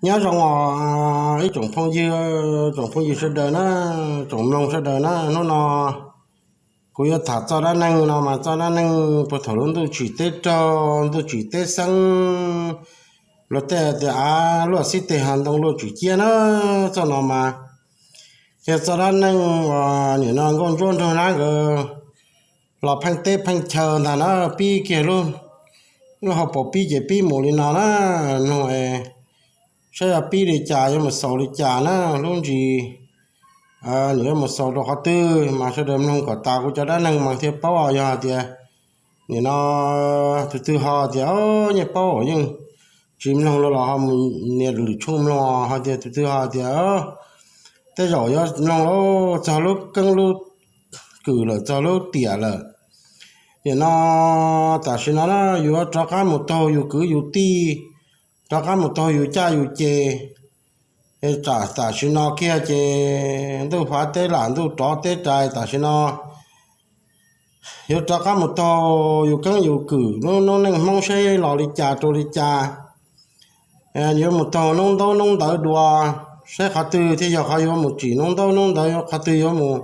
Nyob zoo os ib tsoom phooj ywg, tsoom phooj ywg sawv daws na, tsoom mloog sawv daws na, hnub no kuv yuav tham txoj dab neeg no mas txoj dab neeg puag thaum lub ntuj tsim teb raug, ntuj tsim teb xeeb, luag tej tias av luaj xib teg hav ntoo luaj tsim ciab na, txoj no mas yog txoj dab neeg uas nim no nkauj ntsuab nraug nab nkawd los pheej teb pheej chaw ntag na, pib kiag lub, lub hauv paus pib ces pib mus li no na, mloog saib yog pib li cas yuav mus xaus li cas na, lub ntsis nws yuav mus xaus rau qhov twg mas sawv daws mloog kom tas kuv cov dab neeg mas thiaj paub os. Yog hais tias nim no tus twg ho tias yeej paub yeej tsis mloog los ho mus nias lwm tshooj mloog, ho tias tus twg ho tias tej zaum yuav mloog lauj, txog lub keeb lub kwm lawm, txog lub tiam lawm. Nim no tam sim no na yuav rov qab mus taug yus kwv yus tij, rov qab mus taug yus caj yus ces, tam sim no kiag ces ntuj fav teb lam ntuj rov teb rais, tam sim no yuav rov qab mus taug yus keeb yus kwm lub noob neej Hmoob seb los li cas rau li cas. Yuav mus taug noob ntaub noob ntawv dua, saib qhov twg thiaj yog qhov yuav mus tsim noob ntaub noob ntawv, qhov twg yuav mus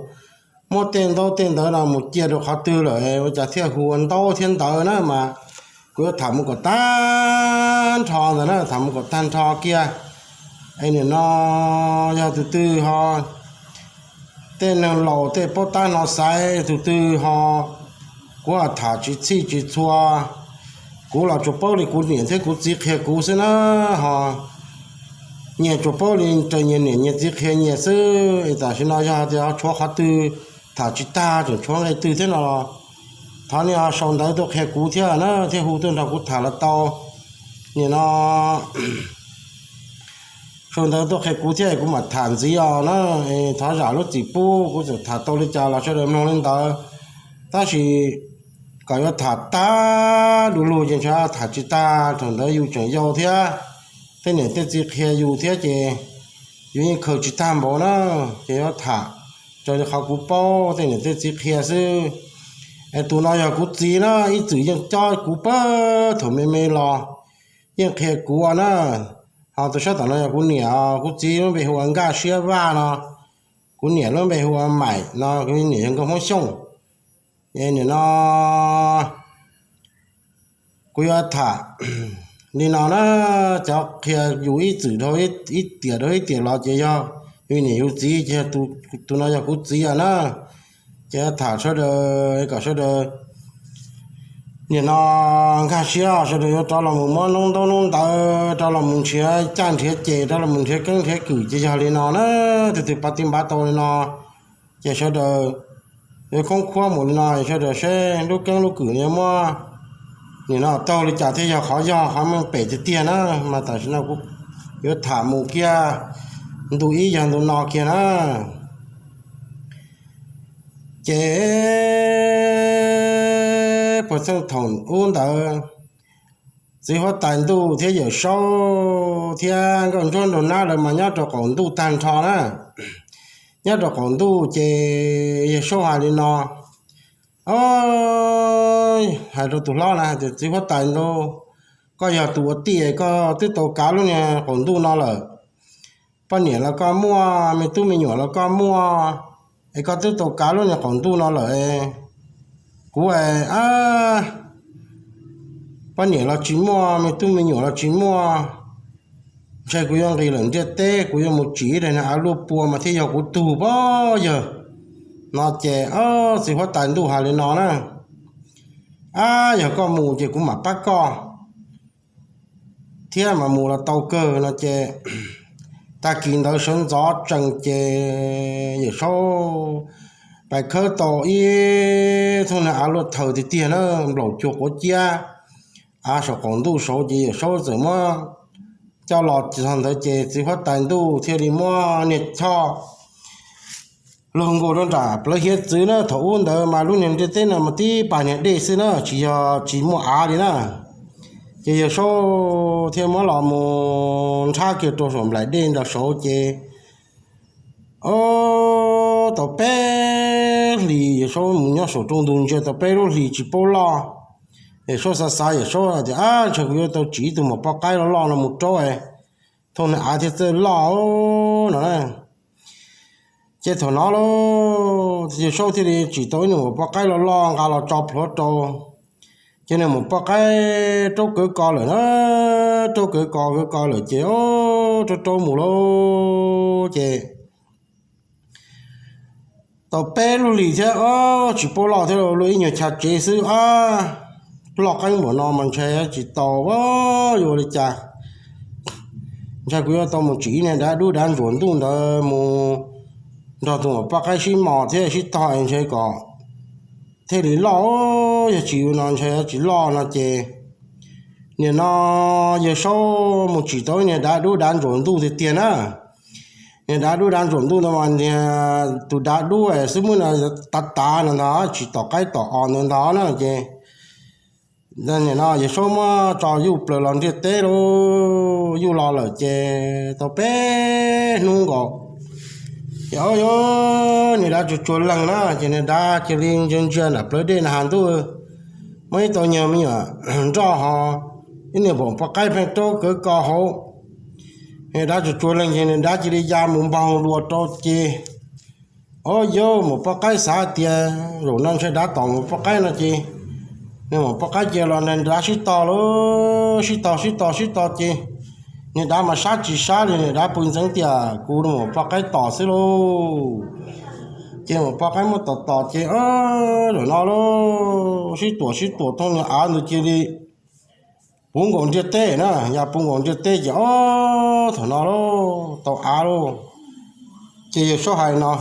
muab tej ntaub tej ntawv no mus cia rau qhov twg lawm ua cas thiaj hu ua ntaub thiab ntawv na mas kuv yuav tham mus kom tag nrho ntawd na, tham mus kom tag nrho kiag. Es nim no yog tus twg ho tej neeg laus tej paub tab no xaiv, tus twg ho kuv tham tsis txhij tsis txhua, kuv los tsuas paub li kuv niam thiab kuv txiv qhia kuv xwb na, ho nyias tsuas paub li raws nyias niam nyias txiv qhia nyias xwb. Es tam sim no yog tias tshuav qhov twg tham tsis tag, tseem tshuav nqe twg thiab no los thov nej ho sau ntawv tuaj qhia kuv thiab na, thiaj hu tuaj nrog kuv tham los tau. Nim no sau ntawv tuaj qhia kuv thiab kuv mam tham ntxiv os na. Thov zam lub txim pub, kuv txawm tham tau li cas los sawv daws mloog li ntawd. Tab sis kom yuav tham tag du lug ces ntshe tham tsis tag, thaum ntawd yus tseem yau thiab, tej niam tej txiv qhia yus thiab ces yus yeej khaws tsis tag npaum na, ces yuav tham raws li qhov kuv paub tej niam tej txiv qhia xwb. Es tus no yog kuv txiv na, ib txwm yeej cob kuv pab thaum me me los yeej qhia kuv na. Ho tus sab tom no yog kuv niam, kuv txiv lub npe hu ua Nkaj Siab Vaj no, kuv niam lub npe hu ua Maim no, kuv niam yog nkauj Hmoob Xyooj. Nim no kuv yuav tham li no na, cov qhia yus ib txwm dhau ib tiam dhau ib tiam los ces yog yus niam yus txiv, ces tus no yog kuv txiv os na. Ces tham sawv daws kom sawv daws nim no nkag siab, sawv daws yuav rov los mus muab noob ntaub noob ntawv, rov los mus nrhiav caj nrhiav ces, rov los mus nrhiav keeb nrhiav kwm ces yog li no na. Tus twg pab tij npab tau li no ces sawv daws yuav khoob khuab mus li no, sawv daws seb lub keeb lub kwm yuav muab nim no taug li cas thiaj yog qhov yog qhov meej pem tiag tiag na. Mas tam sim no kuv yuav tham mus kiag ntu ib yog ntu no kiag na. Ces puag txheej thaum ub ntawd, txiv huab tais ntuj thiab yawm saub thiab nkauj ntsuab nraug nab lawv mas nyob rau qaum ntuj tag nrho na. Nyob rau qaum ntuj ces yawm saub hais li no, o, hais rau tus hlob na tias, txiv huab tais ntuj, koj yog tus ua tij, koj twb tau kav lub niag qaum ntuj no lawm. Poj niam los koj muaj, me tub me nyuam los koj muaj, es koj twb tau kav lub niag qaum ntuj no lawm. Kuv poj niam los tsis muaj, me tub me nyuam los tsis muaj, ntshe kuv yuav nqis lawm ntiaj teb, kuv yuav mus tsim ib daim niag av luaj pua mas thiaj yog kuv tug pab yawg. No ces txiv huab tais ntuj hais li no na, ab, yog koj mus ces kuv mam pab koj thiab mas mus los tau kawg no ces tag kis ntawd sawv ntxov tsees ces yawm saub pais khawb tau ib thooj niag av luaj thaws tiag tiag na, nplaum cuag quav ciab, av saum qaum ntuj saud ces yawm saub txawm muab coj los txog ntawd ces txiv huab tais ntuj thiaj li muab niag choj luag nkaus rau nram plawv hiav txwv na. Thaum ub ntawd mas lub niag ntiaj teb no mas tib pas niag dej xwb na, tsis yog tsis muaj av li na. Ces yawg saub thiaj muab los mus nrhab kiag rau saum nplaim dej ntawd saud ces, o, tau peb hlis yawg saub mus nyob saum rooj ntug ntsia tau peb lub hlis tsis paub loj. Yawg saub xav xav, yawg saub tias, ab, ntshe kuv yuav tau tsim ib tug maum poj qaib loj loj no mus raub thooj niag av thiaj txawj loj no na. Ces thaum no lauj, Yawg Saub thiaj li tsim tau ib niag maum poj qaib loj loj nqa los tso plhuav rau. Ces niag maum poj qaib raub kawv ko lawm na, raub kawv ko kawv ko lawm ces raub raub mus lauj ces tau peb lub hlis thiab, tsis paub loj thiab, luag ib nyuag chav tsev xwb, loj qeeb npaum no mas ntshai tsis tau, yuav ua li cas. Ntshai kuv yuav tau mus tsim ib niag dav dub dav ntsuam ntuj ntawd mus nrog tus maum poj qaib sib mos thiab sib tog es ntshai kom thiaj li loj, yog tsis no ntshai tsis loj no ces nim no Yawg Saub mus tsim tau ib niag dav dub dav ntsuam ntuj tiag tiag na. Niag dav dub dav ntsuam ntuj ntawd mas niag tus dav dub xwb muab no tav tav no ntag, tsis tom qaib tom os ntawd ntag na ces nim no Yawg Saub muab tso yuj plaws los ntiaj teb lauj, yuj los lawm ces tau peb hnub nkaus ces o, niag dav tsuag tsuag leeg na ces niag dav cia li ntsia ntsia nram plawv dej na has ntuj, muaj ib tau nyuag me nyuam nroj ho ib niag maum poj qaib pheej raub kawv ko hauv. Niag dav tsuag tsuag leeg ces niag dav cia li ya mus npaug dua rau ces o, yawg maum poj qaib xav tias zaum no ntshai dav tom maum poj qaib no ces niag maum poj qaib cia los nrog dav sib tog lauj, sib tog sib tog sib tog ces niag dav mas sab tsis sab li, niag dav pw ntxeev tias kuv maum poj qaib tom xwb lauj. Ces maum poj qaib muab tom tom ces zaum no lauj, sib tuam sib tuam thooj niag av ntawd cia li puv nkaus ntiaj teb na, ya puv nkaus ntiaj teb ces o, thaum no lauj tau av lauj. Ces Yawg Saub hais no,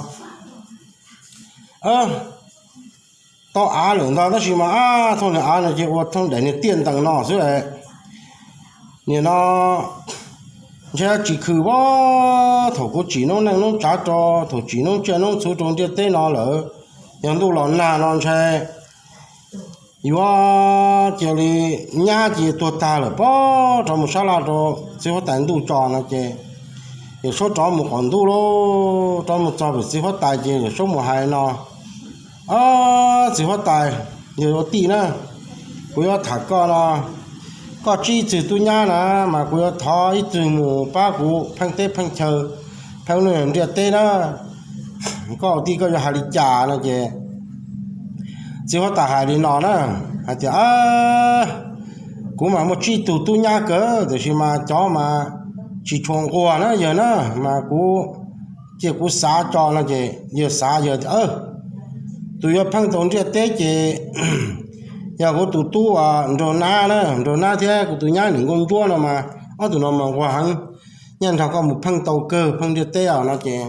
tau av lawm ntag tab sis mas ab thooj niag av no ces ua thooj daim niag tiaj ntees no xwb. Nim no ntshai tsis khwm a, thaum kuv tsim noob neej noob tsav rau, thaum tsim noob tsiaj noob txhuv rau ntiaj teb no lawm, yog ntuj los nag no ntshai yuav cia li nyab cia tuag tag lawm pob, rov mus sab laj rau txiv huab tais ntuj tso no ces Yawm Saub rov mus qaum ntuj lauj, rov mus txog pem txiv huab tais ces Yawm Saub mus hais no, txiv huab tais, yog ua tij na, kuv yuav tham koj no, koj tsib ib txwg tub nyab na, mas kuv yuav thov ib txwg mus pab kuv pheej teb pheej chaw, pheej lub ntiaj teb na, koj ua tij koj yuav hais li cas no ces txiv huab tais hais li no na, hais tias kuv mas muaj tsib tug tub nyab kawg tiam sis mas cov mas tsis tshua nquag na yawg na, mas kuv cia kuv xav tso no ces yawg xav yawg tias tus yuav pheej tau ntiaj teb ces yog kuv tus tub nraug nab na, nraug nab thiab kuv tus nyab niam nkauj ntsuab no mas ob tug no mas nquag heev, nyiaj nrog koj mus pheej tau kawg pheej ntiaj teb os no ces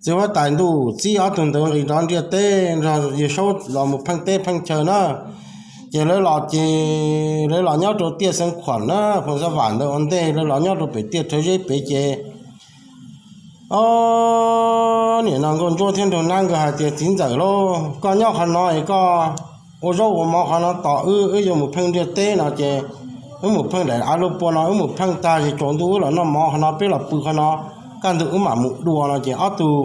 txiv huab tais ntuj txib ob tug ntawd nqis rov ntiaj teb nrog Yawg Saub los mus pheej teb pheej chaw na. Ces lawv los ces lawv los nyob rau tiaj Xeev Khuam na, Phoos Xab Vam ntawd ua ntej, lawv los nyob rau pem tiaj Rhawv Zeb pem ces o, nim no nkauj ntsuab thiab nraug nab nkawd hais tias txiv ntxawm lauj, koj nyob qhov no es koj ua zaub ua mov qhov no tos wb, wb yuav mus pheej ntiaj teb no ces wb mus pheej daim av lub pua no, wb mus pheej tag ces tsaus ntuj wb los noj mov qhov no, peb los pw qhov no, kaj ntug wb mam mus dua no ces ob tug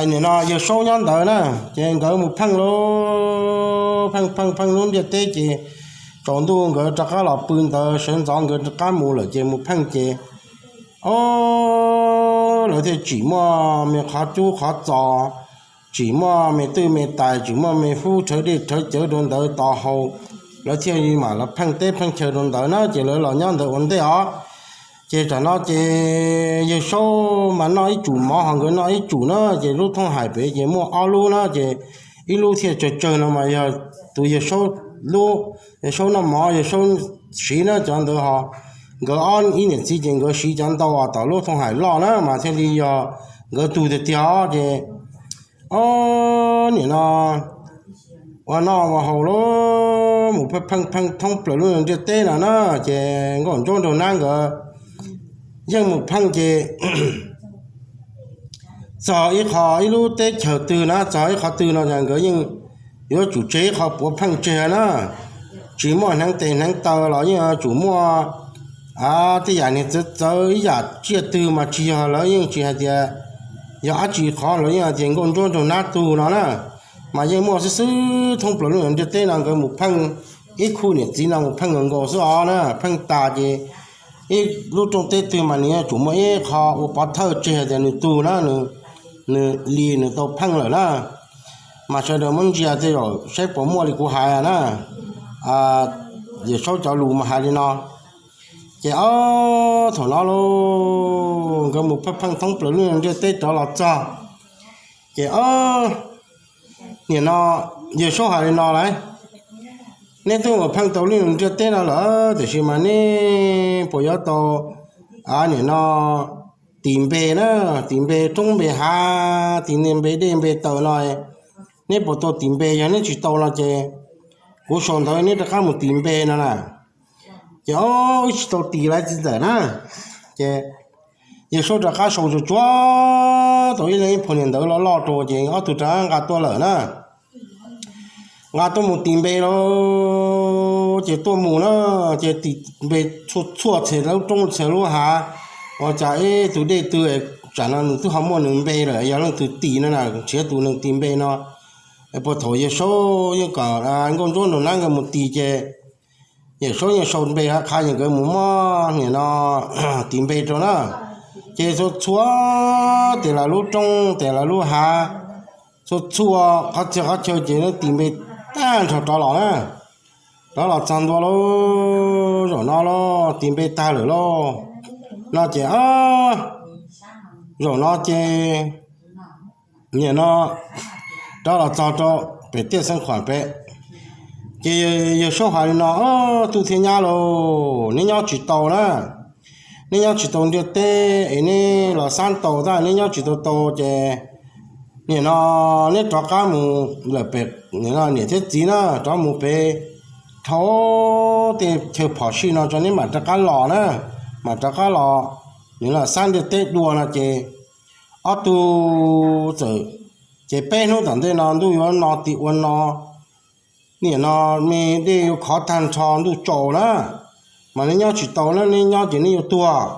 nim no Yawg Saub nyob ntawd na, ces nkawd mus pheej lauj, pheej pheej pheej lub ntiaj teb ces tsaus ntuj nkawd rov qab los pw ntawd, sawv ntxov nkawd rov qab mus lawm ces mus pheej ces o, lawv thiaj tsim muaj me qhov cub qhov txos, tsim muaj me twj me tais, tsim muaj me hub rhawv dej rhawv cawv rau ntawd tos haus, lawv thiaj li mam los pheej teb pheej chaw rau ntawd na, ces lawv los nyob ntawd ua ntej os. Ces tam no ces Yawg Saub mas noj ib tsum mov ho nkawd noj ib tsum na, ces lub thooj hais pem ces muaj ob lub na, ces ib lub thiaj tsawg tsawg no mas yog tus Yawg Saub lub, Yawg Saub noj mov Yawg Saub siv na, cov ntawd ho nkawd ob ib niam txiv ces nkawd siv cov ntau tom lub thooj hais loj na mas thiaj li yog nkawd tug tiag tiag os. Ces o, nim no ua noj ua haus lauj, mus pheej pheej thoob plaws lub ntiaj teb no na, ces nkauj ntsuab nraug nab nkawd yeej mus pheej ces txog ib qho ib lub teb chaws twg na, txog ib qho twg no nkawd yeej yuav tsum tseg ib qho puav pheej tseg na. Tsis muaj hneev tes hneev taw los yeej yuav tsum muaj tej yam niag txawv txawv ib yam tsiaj twg mas tsis yog, lawv yeej tsis hais tias yog dab tsi qhov, lawv yeej hais tias nkauj ntsuab nraug nab tug no na. Mas yeej muaj xwb xwb thoob plaws lub ntiaj teb no, nkawd mus pheej ib khub niam txiv no mus pheej nkaus nkaus xwb os na, pheej tas ces ib lub rooj teb twg mas nws yuav tsum muaj ib qho ua pov thawj tseg tias nws tug na, nws li nws tau pheej lawm na. Mas sawv daws muab ntsia tej zaum saib puas muaj li kuv hais na. Yawm Saub cov lus mas hais li no. Ces ob thaum no lauj, nkawd mus pheej pheej thoob plaws lub ntiaj teb rov los txog. Ces ob, nim no Yawm Saub hais li no lauj: Neb twb mus pheej tau lub ntiaj teb no lawm, tiam sis mas neb puas yuav tau, nim no, tis npe na, tis npe roob npe hav, tis npe dej npe taws no, neb puas tau tis npe? Yog neb tsis tau no ces kuv sau ntawv neb rov qab mus tis npe no na. Ces ob, wb tsis tau tis lawm txiv ntxawm na. Ces Yawm Saub rov qab sau tsuag tsuag tau ib leeg ib phau niam ntawv loj loj rau, ces ob tug rov qab nqa tuaj lawm na. Nqa tuaj mus tis npe lauj, ces tuaj mus na, ces tis npe txhua txhua txhia lub roob txhia lub hav, ua cas ib tug dej twg tsam no nws twb ho muaj nws npe lawm, yog leej twg tis no na, nrhiav tus neeg tis npe no. Puag thaum Yawm Saub yeej kom Nkauj Ntsuab nrog Nab nkawd mus tis ces Yawm Saub yeej sau npe qha qha nkawd mus muab nim no tis npe rau na. Ces txhua txhua, tes lawv lub roob, tes lawv lub hav, txhua txhua qhov txhia qhov chaw ces lawv tis npe tag nrho rov los na. Rov los txog ntua lauj, zaum no lauj, tis npe tag lawm lauj. No ces zaum no ces nim no rov los txog rau pem tiaj Xeev Khuam pem. Ces Yawm Saub hais li no: Ob tug thiab nyab lauj, neb nyob tsis tau na. Neb nyob tsis tau ntiaj teb es neb los xab tau tab, neb nyob tsis tau tau ces nim no neb rov qab mus lawm pem niam thiab txiv na, rov mus pem dhau tej chaw phom sij no tso neb mam rov qab los na, mam rov qab los, nim no xab ntiaj teb dua no ces ob tug txawm, ces peb hnub tom ntej no ntuj yuav no tim ua no, nim no me dej yuav khov tag nrho ntuj tsaus na, mas neb nyob tsis tau na, neb nyob ces neb yuav tuag.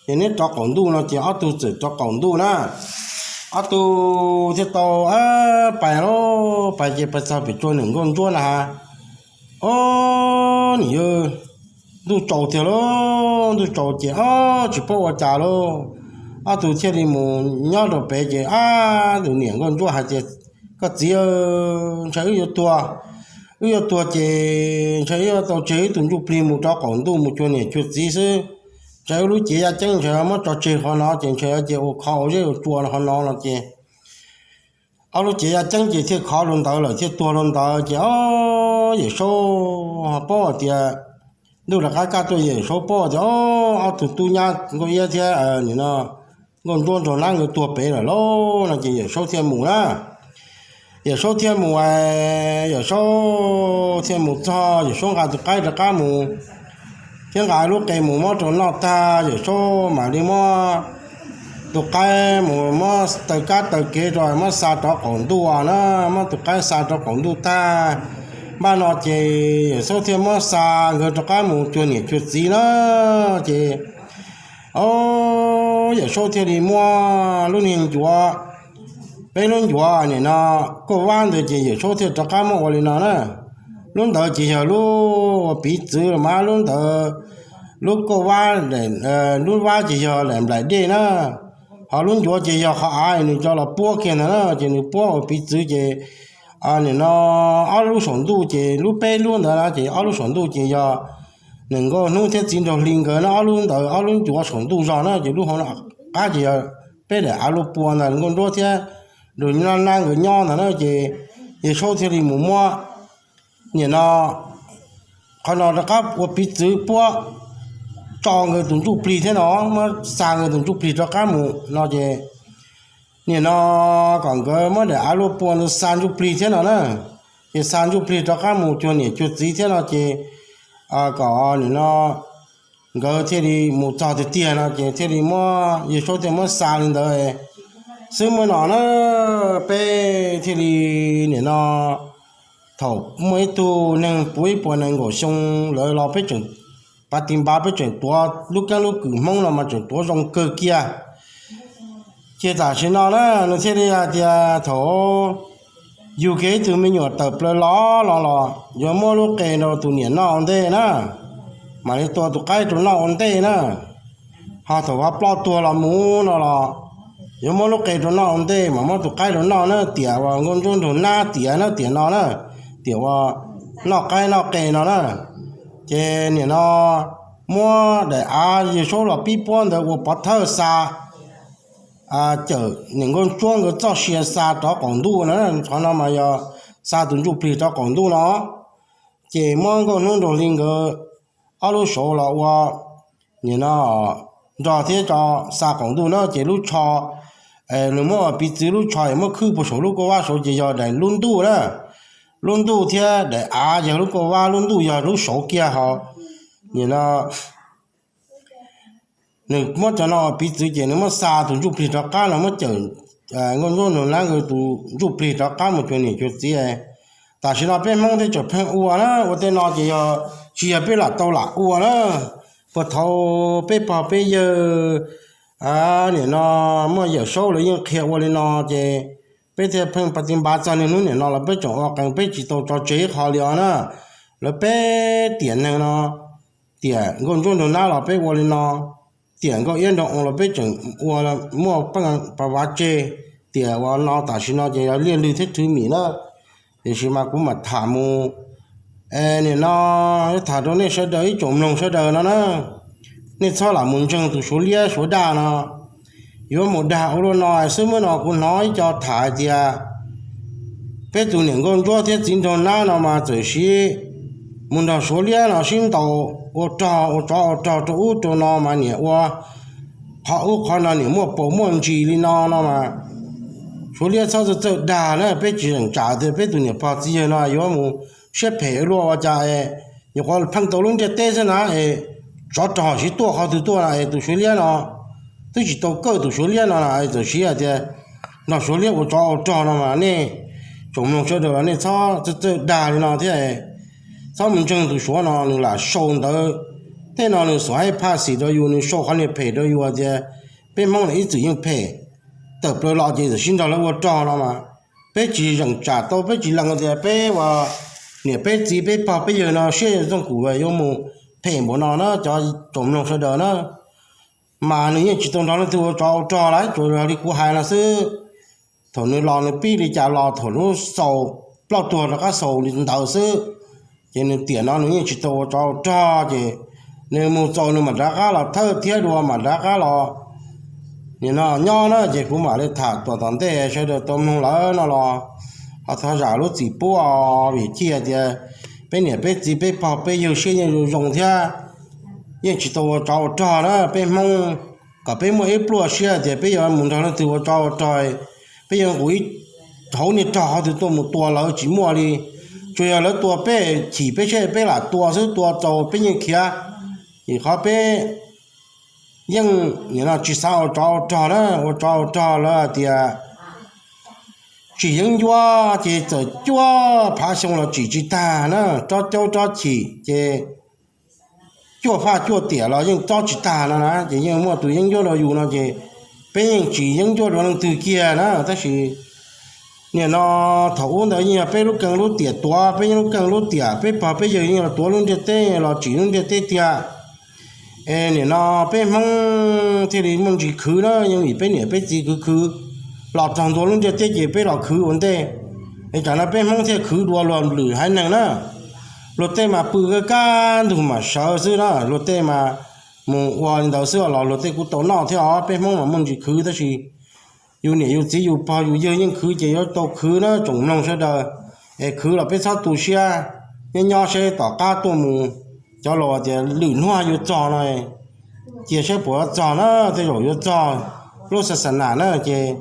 Ces neb rov qaum ntuj no ces ob tug txawm rov qaum ntuj na. Ob tug thiaj tau pais lauj, pais ces pais txog pem tsua niam Nkauj Ntsuab na has. Ob, nim yog ntuj tsaus tiag lauj, ntuj tsaus ces ob tsis paub ua cas lauj. Ob tug thiaj li mus nyob rau pem ces ob tug niam Nkauj Ntsuab hais tias: Koj txiv, ntshai wb yuav tuag, wb yuav tuag ces ntshai wb yuav tau tseg wb tus ntsuj plig mus rov qaum ntuj mus cuag niam cuag txiv xwb. Ntshai wb lub cev yaj ceeb ntshai muab tso tseg qhov no ces ntshai ces ua kho ua zeb ua tsua qhov no no ces ob lub cev yaj ceeb ces thiaj khov rau ntawd lawm thiaj tuag rau ntawd ces ob, Yawm Saub paub hais tias, ntuj rov qab kaj tuaj, Yawm Saub paub tias ob, ob tug tub nyab Nkauj Iab thiab nim no Nkauj Ntsuab nrog Nab nkawd tuag pem lawm lauj no ces Yawm Saub thiaj mus na. Yawm Saub thiaj mus, Yawm Saub thiaj mus txog, Yawm Saub nqa tus qaib rov qab mus, thiab nqa lub qe mus muab rau noj tag, Yawm Saub mam li muab tus qaib mus muab taw kab taw kev rau muab xa rov qaum ntuj na, muab tus qaib xa rov qaum ntuj tag, npaj no ces Yawm Saub thiaj muab xa nkawd rov qab mus cuag niam cuag txiv na. Ces ob, Yawm Saub thiaj li muab lub niag ncuav, peb lub ncuav nim no kauj vab ntawd ces Yawm Saub thiaj rov qab muab ua li no na. Lub ntawd ces yog lub ua piv txwv los mas lub ntawd, lub kauj vab, lub vab ces yog daim nplaim dej na, ho lub ncuav ces yog qhov av nws cov los puab kiag ntawd na, ces nws puab ua piv txwv ces nim no ob lub saum ntuj ces lub peb lub ntawd na ces ob lub saum ntuj ces yog niam Nkauj Hnub thiab txiv Nraug Hli nkawd na, ob lub ntawd ob lub ncuav saum ntuj zog na ces lub hauv qab ces yog peb daim av luaj pua ntawd Nkauj Ntsuab thiab Nraug Nab nkawd nyob ntawd na ces Yawm Saub thiaj li mus muab nim no qhov no rov qab ua piv txwv puab tso nkawd tus ntsuj plig thiab no, muab xa nkawd tus ntsuj plig rov qab mus no ces nim no kom nkawd muab daim av luaj pua ntawd xa ntsuj plig thiab no na, ces xa ntsuj plig rov qab mus cuag niam cuag txiv thiab no ces kom nim no nkawd thiaj li mus txog tiag tiag no ces thiaj li muab, Yawm Saub thiaj muab xa li ntawd xwb muab no na. Peb thiaj li nim no thaum muaj ib tug neeg puv ib puas nees nkaum xyoo lawm los peb tseem, pav ti npav peb tseem tuav lub keeb lub kwm Hmoob no mas tseem tuav zoo kawg kiag. Ces tam sim no na nws thiaj li hais tias thaum yug kiag ib tug me nyuam tawm plaws los los los yuav muab lub qe rau tus niam noj ua ntej na. mam li tua tus qaib rau noj ua ntej na. Ho thaum vaj ploj tuag los mus no los yuav muab lub qe rau noj ua ntej, mas muab tus qaib rau noj na, tiam uas nkauj ntsuab nraug nab tiam na, tiam no na, tiam uas noj qaib noj qe no na. Ces nim no muab daim av yawg saub los pib puab ntawd ua pov thawj xa cawm niam nkauj ntsuab nkawd txoj sia xa rov qaum ntuj no. Qhov no mas yog xa tus ntsuj plig rov qaum ntuj no. Ces muab nkauj hnub nraug hli nkawd ob lub saud los ua, nim no nrog thiab tso xa qaum ntuj na. Ces lub tsho nws muab ua piv txwv, lub tsho es muab khwb puag saum lub kauj vab saud ces yog daim lub ntuj na. Lub ntuj thiab daim av yog lub kauj vab, lub ntuj yog lub saud kiag ho. Nim no nws muab cov no ua piv txwv ces nws muab xa tus ntsuj plig rov qab no, muab cawm nkauj ntsuab nraug nab nkawd tus ntsuj plig rov qab mus cuag niam cuag txiv. Tam sim no peb Hmoob thiaj tseem pheej ua na, ua tej no ces yog tsis yog peb lam tau lam ua na. Puag thaum peb pog peb yawg nim no muaj yawm saub lawv yeej qhia ua li no ces peb thiaj pheej pas ti npav txog niaj hnub nim no los peb tseem ua qees, peb tsis tau tso tseg ib qho li os na. Lawv peb tiam neeg no, tiam nkauj ntsuab nraug nab los peb ua li no, tiam nkauj iab nraug oo los peb tseem ua, muaj peej pas vav tseg. Tiam uas no tam sim no ces yog liaj lwg thiab thwv mim na. Tiam sis mas kuv mam tham mus, nim no tham rau nej sawv daws ib tsoom mloog sawv daws no na, nej txhob lam mus ntseeg tus Suav liab Suav daj no. Yuav mus dag ua luaj no xwb. Muab no kuv hnov ib co tham hais tias peb tus niam nkauj ntsuab thiab txiv nraug nab no mas txawm siv mus nrog Suav liab no sib ntaus ua rog ua tsov ua rog rau ub rau no mas niam ua qhov ub qhov no niam muaj paus muaj ntsis li no no mas Suav liab txhob txawj txawj dag na. Peb tsis zeem tsam tias peb tus niam pog txiv yawg no yuav mus siab phem ua luaj ua cas es nyuam qhuav pheej tau lub ntiaj teb xwb na es tsov rog siv tuaj qhov twg tuaj no es tus Suav liab no twb tsis tau kawj tus Suav liab no na es txawm siv hais tias nrog Suav liab ua tsov ua rog no mas nej tsoom mloog sawv daws los nej txhob txawj txawj dag li no thiab. Txhob mus ntseeg tus Suav no, nws lam sau ntawv tej no nws xuas hais phaj xim rau yus, nws sau qhov niag phem rau yus tias peb Hmoob no ib txwm yeej phem, tawm plaws los ces txawm sib nrog lawv ua rog no mas peb tsis zeem tsam tau, peb tsis lees tias peb ua niam peb txiv peb pog peb yawg no siab zoo kuv yuav mus phem npaum no na cov tsoom mloog sawv daws na. Mas nws yeej tsis tau nrog leej twg ua tsov ua rog lawm, tsuas yog li kuv hais no xwb. Thaum nws los nws pib li cas los, thaum lub xaus ploj tuag rov qab xaus li ntawd xwb. Ces nws tiam no nws yeej tsis tau ua tsov ua rog, ces nws mus txaus nws mam rov qab los thawj thiab dua mam rov qab los. Nim no nyob na ces kuv mam li tham tuam tom ntej sawv daws tau mloog lawm no los ho thov zam lub txim pub os, vim thiaj tias peb niam peb txiv peb pog peb yawg siab yeej zoo zoo thiab, yeej tsis tau ua tsov ua rog na peb Hmoob. Kom peb muaj ib pluaj siab tias peb yuav mus nrog leej twg ua tsov ua rog, peb yuav nqus ib hauv niag rog qhov twg tuaj mus tua lawv tsis muaj li. Tsuas yog lawv tua peb chim peb seb peb lam tua xwb, tua txaus peb yeej khiav. Vim qhov peb yeej nim no tsis xav ua tsov ua rog na, ua tsov ua rog lawv hais tias tsim yeeb ncuab ces txawm cuaj phav xyoo los tsim tsis tag na, tsob caub tsob chim ces cuaj faj cuaj tiam los yeej tsob tsis tag no na, ces yeej muaj tus yeeb ncuab rau yus no ces peb yeej tsis yeeb ncuab rau leej twg kiag na. Tab sis nim no thaum ub ntawd yeej yog peb lub keej lub tiam tuav, peb yeej lub keej lub tiam, peb pog peb yawg yeej los tuav lub ntiaj teb los tsim lub ntiaj teb tiag. Es nim no peb Hmoob thiaj li muaj ntsis khwv na, yeej vim peb niam peb txiv khwv khwv los txog ntua lub ntiaj teb ces peb los khwv ua ntej. Es tsam no peb Hmoob thiaj khwv dua luag lwm haiv neeg na. Luag tej mas pw kaj kaj ntug mam sawv xwb na, luag tej mas mus ua li ntawd xwb los luag tej kuj tau noj thiab os. Peb Hmoob mas muaj ntsis khwv tab sis yus niam yus txiv yus pog yus yawg yeej khwv ces yuav tau khwv na tsoom mloog sawv daws. Es khwv los peb txhob tu siab, nyob nyob seb tom qab tuaj mus. Cov laus tias lwm hnub yuav txog no, cia saib puas yuav txog na, tej zaum yuav txog lub xa xa nas na ces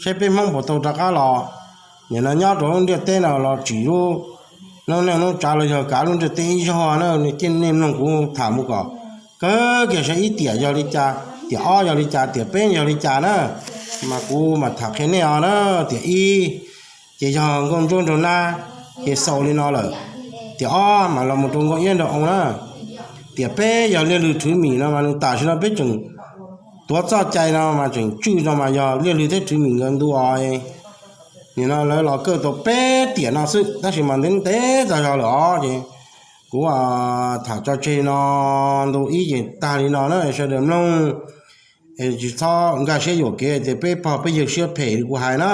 saib peb Hmoob puas tau rov qab los. Nim no nyob rau lub ntiaj teb no los tsim lub noob neej noob tsav los yog kav lub ntiaj teb ib zaug na, nej mloog kuv tham mus kom kawg kiag saib ib tiam yog li cas, tiam ob yog li cas, tiam peb yog li cas na. Mas kuv mam tham qhia nej os na. Tiam ib ces yog nkauj ntsuab nraug nab, ces xaus li no lawm. Tiam ob mas los mus rau nkauj iab nraug oo na. Tiam peb yog liaj lwg thwv mim no mas nws tam sim no peb tseem tuav txoj cai no mas tseem tswj no mas yog liaj lwg thiab thwv mim nkawd ntu os. Nim no lawv los kawj tau peb tiam no xwb tab sis mas ntev ntev tag zog lawm os ces Kuv tham tso tseg no ntu ib ces tag li no na sawv daws mloog. Es tsis txhob nkag siab yuam kev tias peb pog peb yawg siab phem li kuv hais na.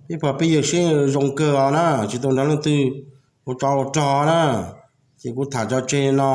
Peb pog peb yawg siab zoo kawg os na, tsis tau nrog leej twg ua tsov ua rog na. Ces kuv tham tso tseg no